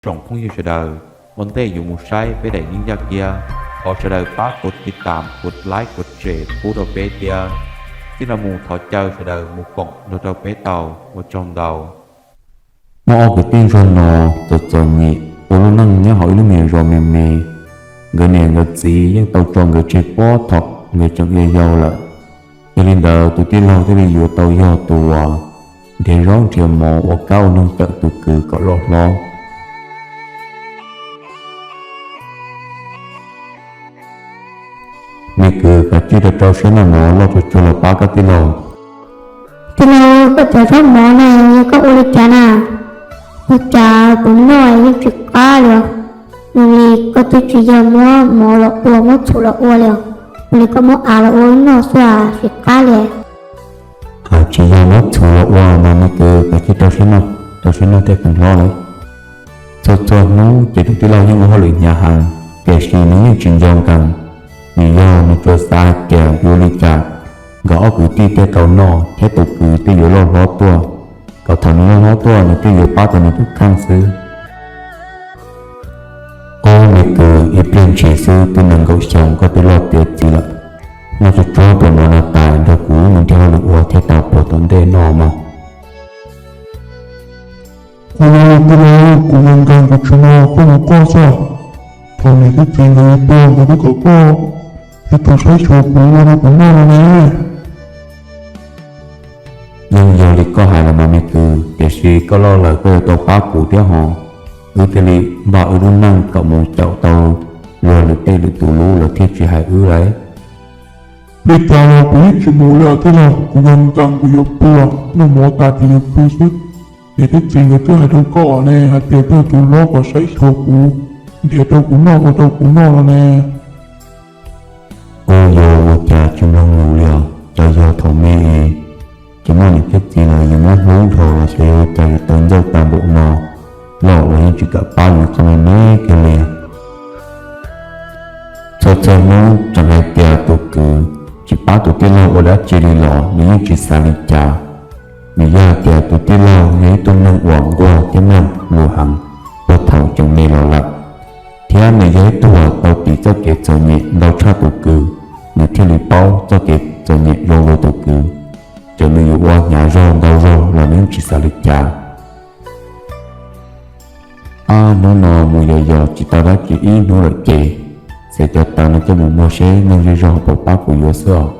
Tsoom phooj ywg sawv daws, ua ntej yuav mus saib peb daim yeeb yaj kiab, thov sawv daws pab kuv tiv tam, kuv like, kuv share pub rau peb thiab. Txij no mus thov caw sawv daws mus koom nrog rau peb tau, ua tsaug ntau. Muaj ob kwv tij ntsuag no txom txom nyem ua lub neej nyob hauv ib lub me zos me me. Nkawd niam nkawd txiv yeej tau tso nkawd tseg puag thaum nkawd tseem yau yau lawm. Yog li ntawd tus tij laug thiaj li yuav tau yog tus uas nrhiav zaub nrhiav mov ua kab ua noog cawm tus kwv kom loj hlob. Me kwv, kav tsij rau rau siab noj mov loj tsuag tsuag los pab koj tij laug. Tij laug, koj cov zaub mov na yog koj ua li cas na? Ua cas kuv noj yeej tsis qab li os. Zoo li koj twb tsis yog muab mov los ua, muab txhuv los ua li os. Ua li koj muab av los ua noj xwb tsis qab li. Tsis yog muab txhuv los ua mas me kwv, kav tsij rau siab noj, rau siab noj thiaj kheev hlob lawm. Txhua txhua hnub ces tus tij laug yeej ua hauj lwm hnyav heev, tiam sis nws yeej tsis nco nkees, vim yog nws tsuas xav hais tias yuav ua li cas nkawd ob kwv tij thiaj tau noj thiab tus kwv thiaj yuav loj hlob tuaj, kom thaum nws loj hlob tuaj nws thiaj yuav pab tau nws tus kheej xwb. Ob, me kwv, ib pliag ntshis xwb twb nees nkaum xyoo koj twb loj tiav txiv lawm. Noj tsuag tsuag tus mov no tas nrog kuv mus nrhiav hauj lwm ua thiaj tau puag tom ntej noj mog. Ua li tij laug, kuv nco nkees kuv tsis noj, koj mus koj xwb. Thaum niam thiab txiv nkawd yuav tuag nkawd twb kom koj yuav tsum saib xyuas kuv ua rau kuv noj no ne. Yeej yog li koj hais los mas me kwv, tiam sis koj loj lawm koj yuav tau pab kuv thiab hos. Wb thiaj li npaj wb lub neej kom mus caum tau luag lwm tej lwm tus lub, lawv thiaj tsis hais wb lauj. Li cas los kuv yeej tsis mus li os tij laug, kuv nco nkees kuv yuav pw, noj mov tas ces yuav pw xwb. Niam thiab txiv nkawd twb hais rau koj ne hais tias koj yuav tsum hlob kom saib xyuas kuv, nrhiav rau kuv noj ua rau kuv noj no ne. Ua yog ua cas tsis mloog lus li os, cas yog thaum me es tsis muaj niam thiab txiv los yus muab hlub dhau los xyov yog ua cas yus tau ntxauj tas npaum no, loj los yeej tsis kam pab yus qhov me me kiag li. Txhua txhua hnub tseem hais tias tus kwv tsis pab tus tij laug ua dab tsi li los nws yeej tsis xav li cas. Vim yog hais tias tus tij laug yog ib tug neeg uas nquag thiab meej lus heev puag thaum tseem me los lawm, thiab nws yog ib tug uas tau tiv txoj kev txom nyem ntau tshaj tus kwv, nws thiaj li paub txoj kev txom nyem zoo dua tus kwv. Txawm nws yuav ua hnyav zog ntau zog los nws yeej tsis xav li cas. Ab, hnub no mus yos yos tsis tau dab tsi ib hnub lawm ces, txiav cov taws no coj mus muag seb neeg zej zog puas pab kuv yuav xwb os.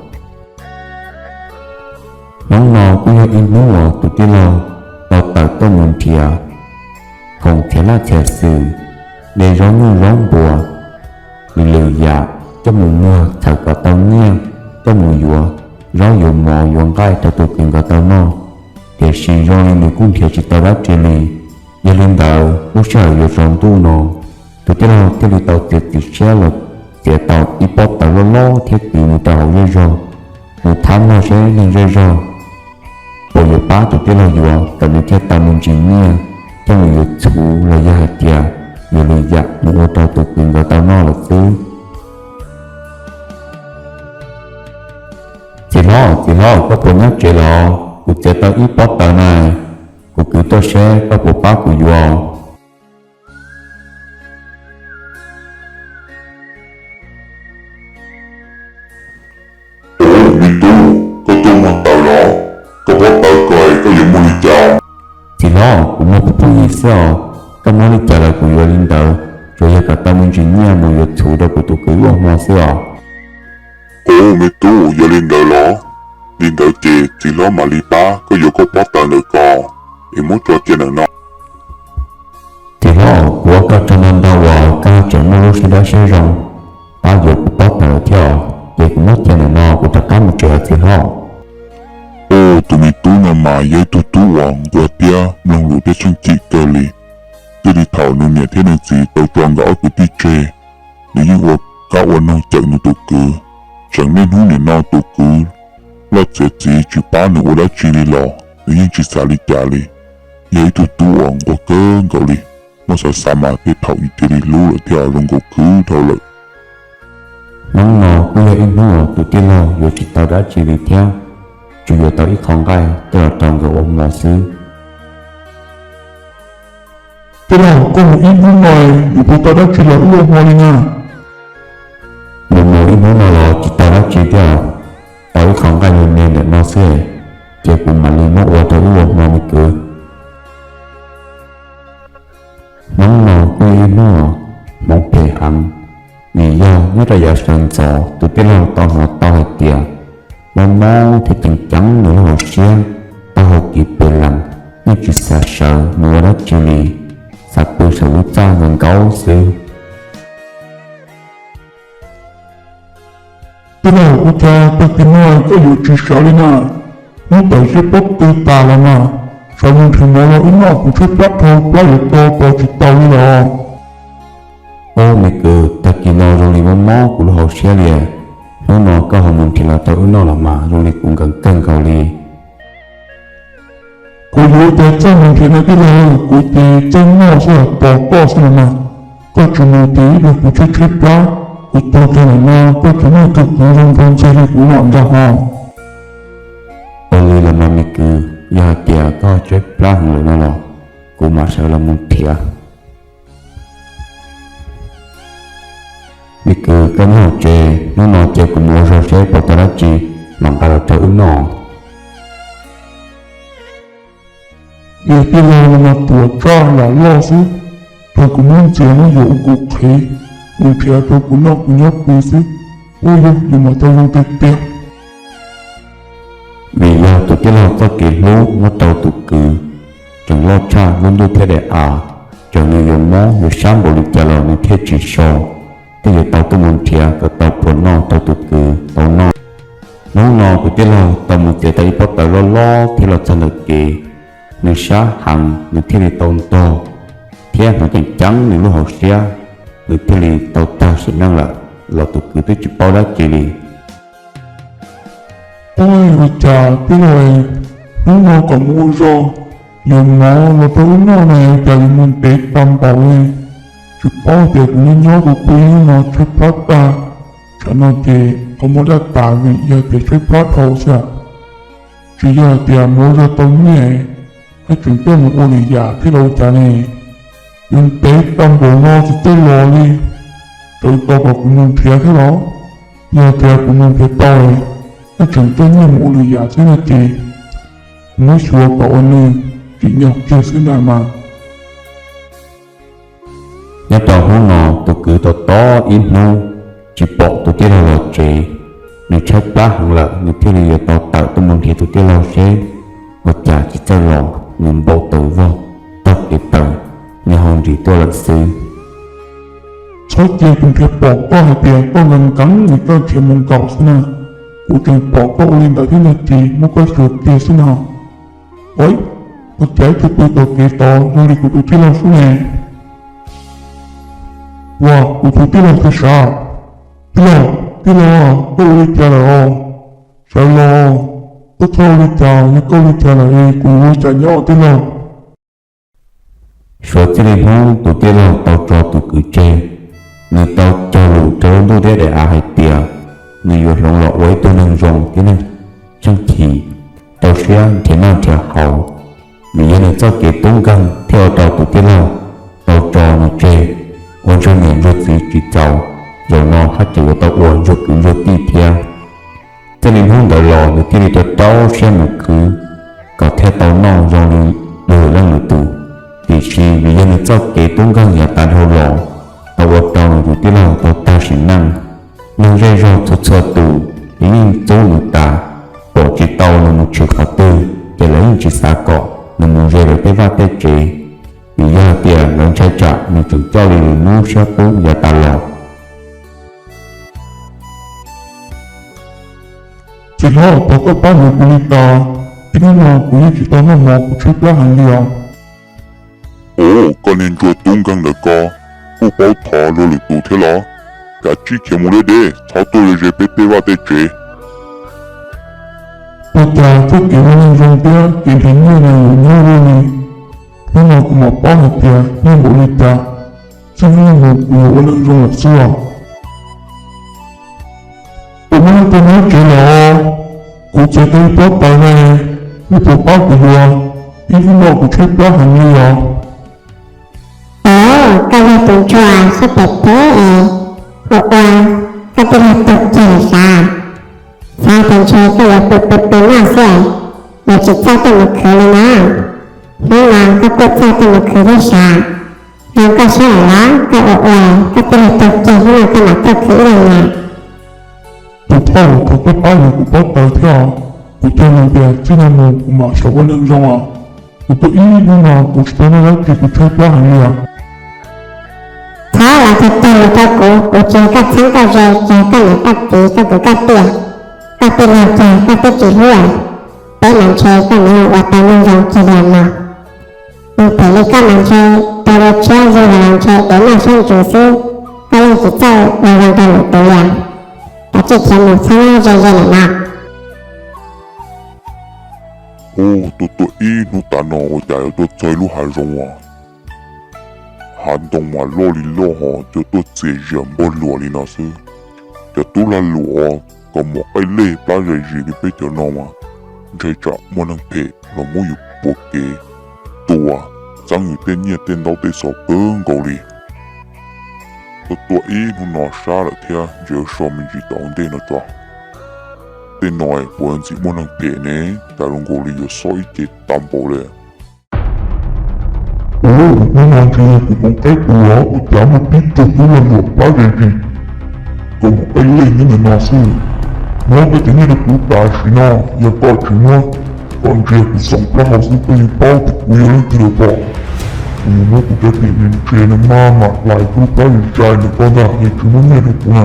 Hnub no kuj yog ib hnub uas tus tij laug tau tawm tuaj mus nrhiav khoom txhiab laj txhiab xwm, de zaub nyuj zaub npuas, lwm lwm yam coj mus muag txhawm kom tau nyiaj, coj mus yuav zaub yuav mov yuav nqaij rau tus kwv nkawd tau noj. Tiam sis zoo li nws kuj nrhiav tsis tau dab tsi li. Yog li ntawd lub sij hawm yuav tsaus ntuj no, tus tij laug thiaj li tau txiav txim siab los txiav tau ib pob taws loj loj thiab kwv mus rau hauv zej zog, mus thab muag seb neeg zej zog puas yuav pab tus tij laug yuav kom nws thiaj tau me ntsis nyiaj coj mus yuav txhuv los yog hais tias yuav lwm yam mus ua rau tus kwv nkawd tau noj lawm xwb. Txiv hlob, txiv hlob, koj puas nyob tsev los? Kuv txiav tau ib pob taws na, kuv kwv tuaj seb koj puas pab kuv yuav. Ub, me tub, koj tuaj muag taws los? Koj paub taws ko koj yuav muag li cas? Txiv hlob, kuv muag pub pub yim xwb os. Koj muab li cas los kuv yuav li ntawd, tsuas yog kom tau me ntsis nyiaj mus yuav txhuv rau kuv tus kwv luaj hmo xwb os. Ub, me tub, yog li ntawd los? Li ntawd ces txiv hlob mam li pab koj yuav koj pob taws ntawm ko, es muab tso cia ntawm no. Txiv hlob, kuv ua koj tsaug ntau ntau uas koj tseem muaj lub siab dawb siab zoo pab yuav kuv pob taws thiab os. Ces kuv muab cia ntawm no kuv rov qab mus tsev os txiv hlob. Ub, tus me tub no mas yog ib tug tub uas nquag thiab mloog lus thiab tsheej txim kawg li. Txij li thaum nws niam thiab nws txiv tau tso nkawd ob kwv tij tseg, nws yeej ua kab ua noog cawm nws tus kwv. Tseem niaj hnub nim no tus kwv loj txiav txim tsis pab nws ua dab tsi li los nws yeej tsis xav li cas li. Yog ib tug tub uas nquag kawg nkaus li, muab xav xav mas tej thaum cia li hlub lawm thiab zoo nkaus khwv dhau lawm. Hnub no kuj yog ib hnub uas tus tij laug yuav tsis tau dab tsi li thiab, tsuas yuav tau ib qho nqaij coj los rau nkawd ua hmo xwb. Tij laug, koj mus ib hnub no yuav tau dab tsi los wb ua hmo li na? Nws mus ib hnub no los tsis tau dab tsi thiab, tau ib qho nqaij me me ntawm no xwb, ces kuv mam li muab ua rau wb ua hmo me kwv. Hnub no kuj ib hnub hmoov phem heev, vim yog nyob rau yav sawv ntxov tus tij laug tau hnov tau hais tias mob mob thiab ceev ceev nws lub hauv siab, tau hau kev pes lees, yeej tsis xav sawv mus ua dab tsi li, xav pw saum lub txaj nkaus nkaus xwb. Tij laug, ua cas tag kis no koj yuav tsis sawv li na? Hnub tawm siab pob tw tas los mas, sawv mus nrhiav mov los wb noj, kuv tshaib plab dhau, plab yuav to tos tsis tau li los. Au me kwv, tag kis no zoo li mob mob kuv lub hauv siab li. Hnub no koj ho mus nrhiav los rau wb noj los mas zoo li kuv nkees kawg nkaus li. Kuv yuav ua cas txawj mus nrhiav no tij laug, kuv ces txawj noj xwb los tos koj xwb los mas. Koj tsis mus ces ib pliag kuv tshaib tshaib plab, kuv tuag kiag ntawm no koj tsis muaj tus kwv zoo nraug ntxiag li kuv los ntag hos. Ua li los mas me kwv, yog hais tias koj tshaib plab heev lawm no los kuv mam sawv los mus nrhiav. Me kwv, koj nyob hauv tsev, hnub no cia kuv mus ua zog seb puas tau dab tsi mam nqa los rau wb noj. Yog tij laug no mas tuam tsaj lam loj xwb, rau kuv muab ntxias muab yuam ua kuv qhev, mus nrhiav rau kuv noj kuv nyob pw xwb, ua yog yuav mam tau zoo tiag tiag. Vim yog tus tij laug txoj kev hlub muab rau tus kwv tseem loj tshaj lub ntuj thiab daim av, txawm nws yuav mob yuav sab npaum li cas los nws thiaj tsis so, thiaj yuav tau tuaj mus nrhiav kom tau pluas noj rau tus kwv tau noj. Hnub no tus tij laug tau mus txiav tau ib pob taws loj loj thiab los txog ntawm kev, nws sab heev nws thiaj li tau ntog, thiab hnov ceev ceev nws lub hauv siab, nws thiaj li tau tag sim neej lawm, los tus kwv twb tsis paub dab tsi li. Ua cas tij laug, hnub no kom mus ua zog, yuav mov los rau wb noj na cas yuav mus ntev tag npaum li. Tsis paub tias kuv nyob nyob kuv pw ib hnub no tshaib plab tag, tsam no ces qhov muag daj tas vim yog tias tshaib plab dhau xwb. Tsis yog hais tias mus ua zog tau nyiaj, koj tseem coj mus ua lwm yam thiab los ua cas ne? Yuav ntev tag npaum no tsis txawj los li, tseem tos kom kuv mus nrhiav thiab los? Yog tias kuv mus nrhiav tau, koj tseem coj nyiaj mus ua lwm yam thiab no ces kuv muab xyuas kom ua nws tsim nyog kiag xwb ntag mas. Nyob rau hnub no tus kwv tau tos ib hnub tsis pom tus tij laug los tsev, nws tshaib plab heev lawm nws thiaj li yuav tau tawm tuaj mus nrhiav tus tij laug seb ua cas tsis txawj los, nws npau taws vog, taug kev tawm, nws ho nrim tuaj lawm xwb. Txhob cia kuv nrhiav pom koj hais tias koj nkees nkees nws koj nrhiav mus nkaus xwb na. Kuv tseem pom koj ua li ntawd thiab no ces muab koj xyuas kiag xwb no. Ua, ua cas ib tug pw tom kev tod zoo li kuv tus tij laug xwb ne? Ua, kuv tus tij laug thiab sav. Tij laug, tij laug, koj ua li cas lawm os? Sawv los, koj txhob ua li cas, yog koj ua li cas lawm es kuv yuav ua cas nyob tij laug? Suav txij li hnub tus tij laug tau tso tus kwv tseg, nws tau cog lus rau lub ntuj thiab daim av hais tias nws yuav hloov los ua ib tug neeg zoo thiab neeg tsheej chim, rau siab nrhiav noj nrhiav haus. Vim yog nws txoj kev tub nkeeg thiaj ua rau tus tij laug tau tso nws tseg ua ntsuag niam ntsuag txiv tsis txaus, zaum no haj tseem yuav tau ua ntsuag kwv ntsuag tij thiab. Txij li hnub ntawd los nws thiaj li rau rau siab mus khwv kom thiaj tau noj zoo li lwm leej lwm tus. Tiam sis vim yog nws txoj kev tub nkeeg yav tas dhau los, tau ua rau nws tus tij laug tau tag sim neej. Neeg zej zog txhua txhua tus yeej txub nws tas, pom tsis tau nws mus tshwm qhov twg ces lawv yeej tsis xav kom nws mus ze lawv tej vaj tej tsev, vim yog hais tias lawv ntshai tsam nws tseem coj li lwm hnub siab qub yav tas los. Txiv hlob, thov koj pab hwv kuv li cas, ib hnub no kuv yeej tsis tau noj mov, kuv tshaib plab heev li os. Ua, koj niag ntsuag tub nkeeg ntawm ko, kuj paub thov luag lwm tus thiab los? Kav tsij khiav mus deb deb, txhob tuaj ze ze peb tej vaj tej tsev. Ua cas txoj kev ua neeg zoo thiab kev nrhiav nyiaj no yuav nyuaj luaj li. Hnub no kuv mam paub hais tias nyiaj npaum li cas, txij hnub no mus kuv yuav ua neeg zoo lawm xwb os. Kuv muab nej tua nyob tsev lawm os, kuv txiav tau ib pob taws ne, nej puas pab kuv yuav, ib hnub no kuv tshaib plab heev li os. Koj yog tus ntsuag siab phem phem es ua ua koj tij laug tuag kiag lawm sav? Xav tias ntshe koj yuav pw pw pw noj xwb, yuav tsis txawj tuaj mus khwv li no. Hnub no koj kuj txawj tuaj mus khwv thiab sav. Zoo koj siab lawm los koj ua ua koj tij laug tuag kiag hnub no koj mam tuaj khwv ib leeg na. Tus phauj, thov koj pab yuav kuv pob taws thiab. Kuv cog lus tias txij no mus kuv mam sawv ua neeg zoo os. Kuv tuaj ib hnub no kuv tsis tau noj dab tsi, kuv tshaib plab heev li os. Txhob los cog lus rau kuv, kuv tsis yog koj txheeb koj ze, tsis yog koj niam koj txiv koj kwv koj tij, koj tij laug kiag koj twb tsis hlub, peb mas ntshe koj niam ua tau neeg zoo kiag li no. Neeg phem li koj mas ntshe tuag dua tshiab zuj zus los ntshe dev noj siab ntsws xwb, koj yeej tsis txawj ua zoo rau lwm tus li. Kav tsij khiav mus txhob nyob ze ze ntawm no. Ub, tuaj tuaj ib hnub tas no ua cas yuav tuaj txog ib lub hav zoov uas hav ntoo mas loj li loj ho cua tuaj txias zias npog luas li no xwb. Cov tub lag luam uas kaus mom qaij lej plab zais zis li peb cov no mas ntshai tsam muaj neeg phem los muab yus pua kev tua, txeeb yus tej nyiaj tej ntaub tej xov kawg nkaus li. Tuaj tuaj ib hnub no sab lawm thiab, ntsia so me ntsis tom ntej no tso. Tej no puas ntxim muaj neeg phem ne, cas zoo nkaus li yuav xob ib ce tag npaum li. Ub, hnub no ntshe yog kuv koom qaib tus os, ua cas muaj tib tug tub lag luam plab zais zis kaus mom qaij lej nyob ntawm no xwb. Muab koj cov nyiaj rau kuv tam sim no, yog koj tsis muab, koj ntsia kuv xoom plaub hau xwb koj yeej paub tias kuv yog leej twg lawm pob. Kuv yuav muab kuv cov tim ntses no maj mam hlais tub plab zais zais ntawm koj ntag, yog tsis muab nyiaj rau kuv na.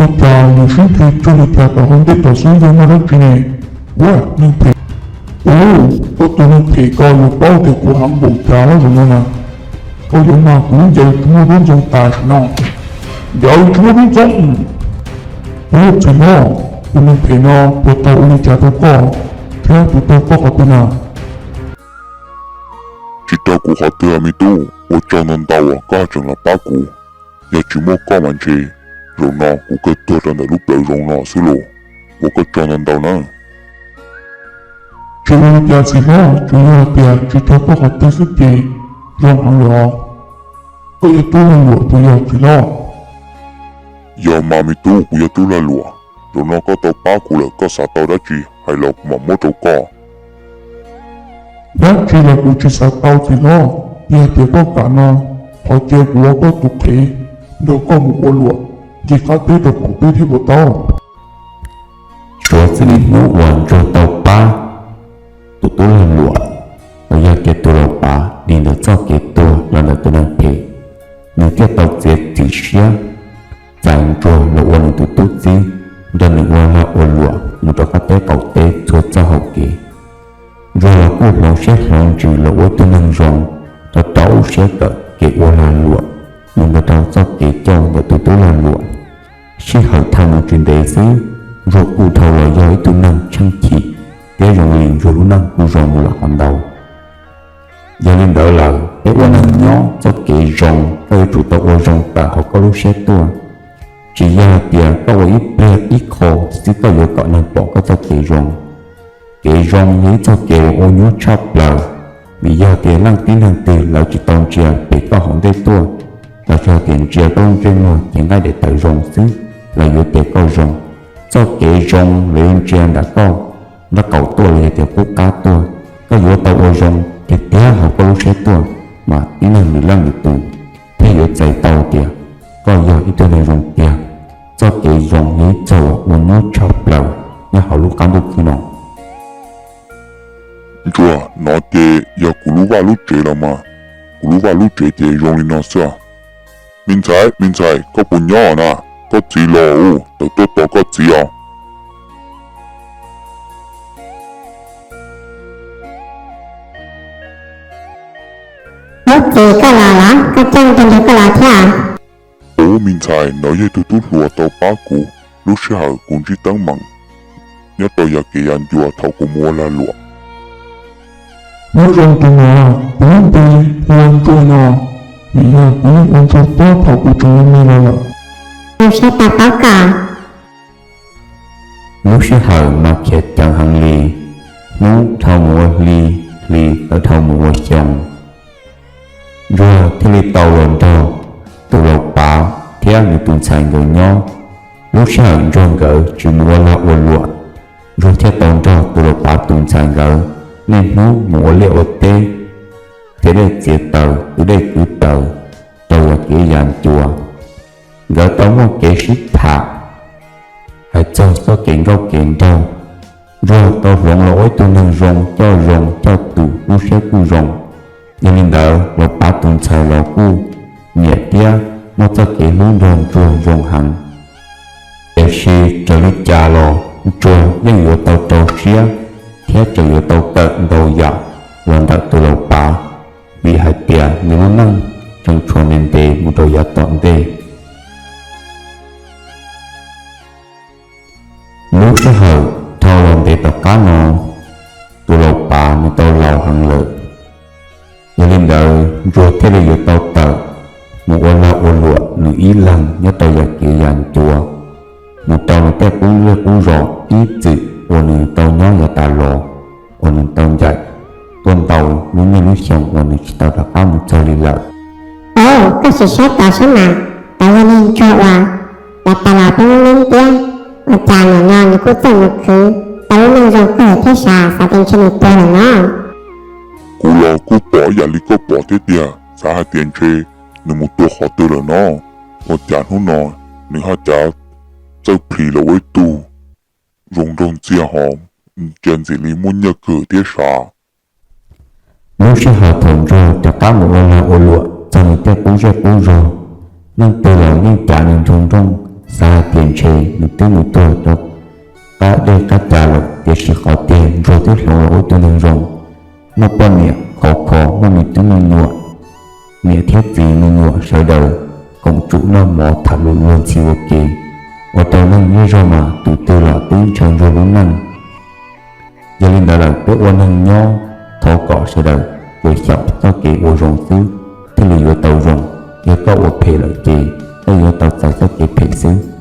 Ua cas yus sib nthi cuag li cas tom hauv ntej tom xub yog muaj dab tsi ne? Ua neeg phem. Ub, koj tus neeg phem ko yuav paub tias kuv heev npaum cas los zaum no na. Koj yuav mag kuv lub ncaws tsis muaj lub ntxoov tam sim no. Ncaws tsis muaj lub ntxoov. Ub, txiv hlob, tus neeg phem no puas tau ua li cas rau koj thiab puas raug koj qhov twg na? Tsis raug kuv qhov twg me tub, ua tsaug ntau ntau uas koj tseem los pab kuv. Yog tsis muaj koj mas ntshe zaum no kuv kawg tuag rau ntawm lub plawv zoov no xwb los. Ua koj tsaug ntau ntau na. Tsis ua li cas txiv hlob, tsuas yog tias tsis raug koj qhov twg xwb ces zoo heev lawm os. Koj yog tub lag luam puas yog txiv hlob? Yog mas me tub, kuv yog tub lag luam. Zaum no koj tau pab kuv lawm, koj xav tau dab tsi hais los kuv mam muab rau koj. Dab tsi los kuv tsis xav tau txiv hlob, yog tias koj kam no, thov cia kuv ua koj tus qhev nrog koj mus ua luam ncig qab teb rau qaum teb thiab puas tau? Suav txij li hnub uas Ntsuag tau pab tus tub lag luam uas yog kiag tus laus pav li ntawd txoj kev tuag los ntawm tus neeg phem, nws thiaj tau txiav txim siab txais Ntsuag los ua nws tus tub txib, nrog nws ua lag ua luam mus rau qab teb qaum teb txhua txoj hau kev. Ntsuag los kuj hloov siab hloov ntsws los ua ib tug neeg zoo, rau rau siab kawm kev ua lag luam mus nrog rau txoj kev coj ntawm tus tub lag luam. Sij hawm dhau mus tsis ntev xwb, Ntsuag kuj dhau los yog ib tug neeg tsheej chim, thiab zoo li Ntsuag lub neej kuj zoo mus lawm hov ntau. Yog li ntawd lawm, peb ua neeg nyob txoj kev zoo koj yuav tsum tau ua zoo tawm hauv koj lub siab tuaj. Tsis yog hais tias koj ua ib pliag ib qho xwb koj yuav kom neeg pom koj txoj kev zoo. Kev zoo yog ib txoj kev uas ua nyuaj tshaj plaws, vim yog tias leej tib neeg twg lawv tsis tau ntsia pem koj hauv ntej tuaj, lawv tsuas hais tias ntsia koj lub ntsej muag ces nqaij daim tawv zoo xwb, lawv yuav tias koj zoo. Txoj kev zoo lawv yuav ntsia ntawm koj nraub qaum tuaj los yog tias qub qab tuaj. Koj yuav tau ua zoo tiag tiag hauv koj lub siab tuaj, mas tib neeg lwm leej lwm tus thiaj yuav txais tau tias koj yog ib tug neeg zoo tiag. Txoj kev zoo yog ib txoj uas ua nyuaj tshaj plaws nyob hauv lub qab ntuj khwb no. Ntsuag, no ces yog kuv lub vaj lub tsev los mas, kuv lub vaj lub tsev ces zoo li no xwb. Me ntxhais, me ntxhais, koj puas nyob na? Koj txiv los, tawm tuaj tos koj txiv os. Ub, txiv, koj los los, koj coj tus nrog koj los thiab? Ub, me ntxhais, no yog tus tub hluas tau pab kuv lub sij hawm kuv ntsib teeb meem nyob rau yav kev yav ncua thaum kuv mus ua lag luam. Nyob zoo tus muam, kuv lub npe hu ua Ntsuag no, vim yog kuv yeej ua Ntsuag pab thaum kuv tseem me me los lawm. Zoo siab tau paub koj. Lub sij hawm mas khiav ceev heev li, hnub dhau mus ua hli, hli tawm dhau mus ua xyoo. Ntsuag thiaj li tau los nrog tus laus Pav thiab nws tus ntxhais nkawd nyob. Lub sij hawm Ntsuag nkawd tsis mus ua lag ua luam, Ntsuag thiaj tau nrog tus laus Pav tus ntxhais nkawd niaj hnub mus ua liaj ua teb, txiav dej txiav taws, kwv dej kwv taws rau yav kev yav ncua. Nkawd tau muaj kev sib tham hais txog txoj kev nkauj kev nraug. Ntsuag tau hloov los ua ib tug neeg zoo, coj zoo coj tus, lub siab kuj zoo. Yog li ntawd laus Pav tus ntxhais los kuj nyiam thiab muaj txoj kev hlub nrog Ntsuag zoo heev. Tiam sis txawm li cas los Ntsuag yeej yuav tau rau siab thiab tseem yuav tau kawm ntau yam los ntawm tus laus Pav, vim hais tias nws lub neej tseem tshuav ntev ntev mus rau yav tom ntej. Lub sij hawm dhau los ntev tom qab no, tus laus Pav nws tau laus heev lawm. Yog li ntawd Ntsuag thiaj li yuav tau tawm mus ua lag ua luam nws ib leeg nyob rau yav kev yav ncua, mus rau nws tej qub zej qub zos ib txwm uas nws tau nyob yav tas los, uas nws tau ncaim tuaj ntau lub niaj lub xyoo uas nws tsis tau rov qab mus txog li lawm. Au, koj sim saib tod saib mas, tod yog niag Ntsuag uas yav tas los peb muab ntiab, ua cas nim no nws kuj txawj mus khwv tau lub neej zoo kawg thiab sav, xav tias ntshe nws tuag lawm no. Kuv los kuj pom ib yam li koj pom thiab tiag, xav hais tias ntshe nws mus tua qhov twg lawm no. Ua cas hnub no nws haj cav txawj plhis los ua ib tug zoo nraug ntxiag hos, cia ntxim li muaj nyiaj kawg thiab sav. Lub sij hawm thaum Ntsuag rov qab mus ua lag ua luam txog nws tej qub zej qub zog, leej twg los yeej cav nws nroo nrooj, xav hais tias ntshe nws twb mus tuag rau qab dej qab cag lawm. Tiam sis qhov tiag Ntsuag twb hloov los ua ib tug neeg zoo, muaj poj niam khov kho, muaj me tub me nyuam, niam thiab txiv me nyuam sawv daws koom tsum noj mov tham lus luag ntxhi ua ke, ua rau neej zej zog mas tus twg los twb ntshaw Ntsuag lub neej. Yog li ntawd lawm peb ua neeg nyob thov kom sawv daws tsuas xyaum txoj kev ua zoo xwb thiaj li yuav tau zoo. Yog koj ua phem lawm ces koj yuav tau txais txoj kev phem xwb.